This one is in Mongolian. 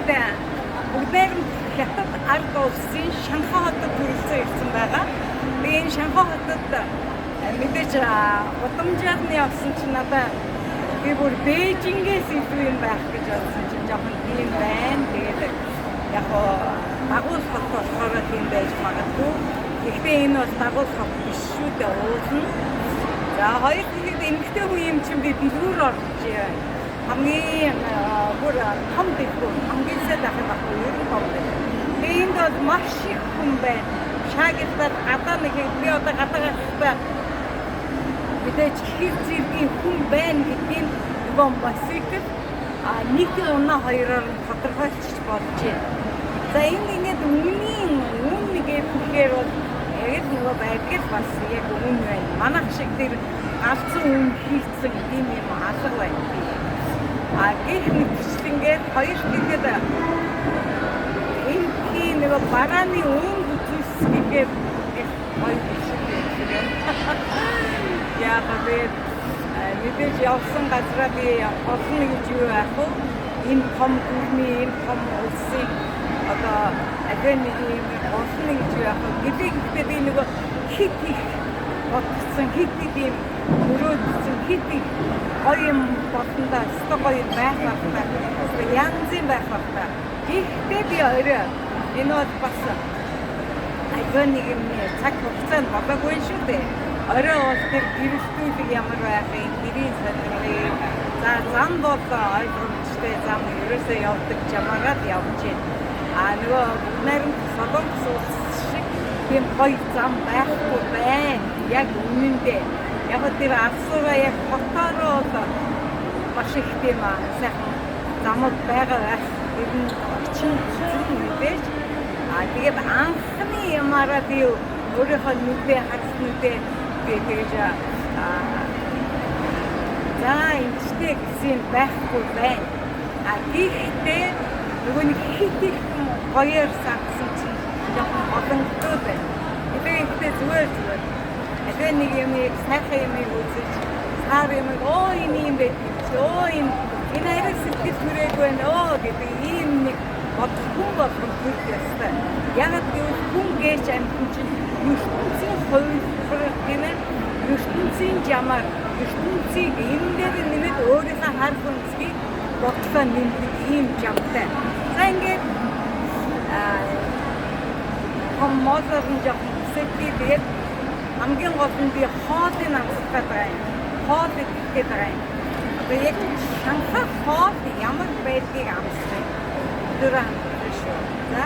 Ингээд бүгдээр нь Хятад ард улсын Шанхай хотод төрөлцөн ирсэн байгаа. Тэгээ энэ Шанхай хотод мэдээж удамжаар нь явсан чинь надаа би бүр Бээжингээс илүү юм байх гэж бодсон чинь жоохон тийм байна. Тэгээд яг дагуул хот болохоор тийм байж магадгүй. Гэхдээ энэ бол дагуул хот биш шүү дээ, уулна. За, хоёр тэгэхэд эмэгтэй хүн юм чинь би дэлгүүр орж хамгийн бүр том дэлгүүр, хамгийн сайн байх юм баггүй, ер нь том дэлгүүр. Тэгээ энд бол маш их хүн байна. Шаагилдаад гадаа нэг би одоо гадаа гарахдаа мэдээж хэр зэргийн хүн байна гэдгийг нөгөө мотоцикл нэг унаа хоёроор нь тодорхойлчих болж байна. За, энд ингээд үнийн үн гэхээр бол яг л нөгөө байдаг л бас яг үн байна. Манайх шиг тэр галзуу үн хийцэн тийм юм алга байна. А гэх мэтчлэнгээд хоёр гэхэд энэ нөгөө барааны өнгө зүс гэхээр их гоё биш юм шиг байна. Яг тэгээд мэдээж явсан газараа би олно гэж юу яах вэ? Энэ том гүрний, энэ том улсын одоо аливаа нэг юм олно гэж юу яах вэ? Гэлээ гэхдээ би нөгөө хит их бодсон, хит их юм мөрөөдсөн, хит их гоё юм болондоо өстой гоё юм байх байх та. Янзын байх байх та. Гэхдээ би орой энэ бол бас аливаа нэг юмны цаг хугацаанд болоогүй шүү дээ. Орой бол тэр гэрэлтүүлэг ямар байх юм, гэрийн сонирхъя. За, зам бол ойлгомжтой зам, ерөөсөө явдаг чамаараа л явж байна. А нөгөө нарийн Солонгос улс шиг тийм гоё зам байхгүй байна. Яг үнэндээ. Яг тэр алсуура яг хотоороо бол маш их тийм сайхан замууд байгаа байх. Тэр нь очин зүг мэдээж. А тэгээд анхны ямаараа би өөрийнхөө нүдээ харс нүдээ би тэгж за эмчтэй гэсэн юм байхгүй байна. А гэхдээ нөгөө нэг хит их гоёор сагсан чинь жоохон олонготой байна. Тэгээд ихтэй зүгээр зүгээр. Аливаа нэг юмыг, сайхан юмыг үзэж, сар юмыг оо энэ юм байдаг чи оо энэ арай сэтгэл хүрээгүй байна оо гэдэг ийм нэг бодох хүн болгон төрөх ёстой. Яагаад гэвэл хүн гэж амьтан чинь ертөнцийн хувилбар, тийм ээ, ертөнцийн жамаар ертөнцийг энэ дээр нэмээд өөрийнхөө харах өнцгийг бодлоо нэмдэг ийм жамтай. За, ингээд том mall оор нь жоохон хүсэлтий, тэгээд хамгийн гол нь би хоолыг амсах гээд байгаа юм. Хоол идэх гээд байгаа юм. Одоо яг Шанхай хоол ямар байдгийг амсах юм. Өдөр амсах шүү. За.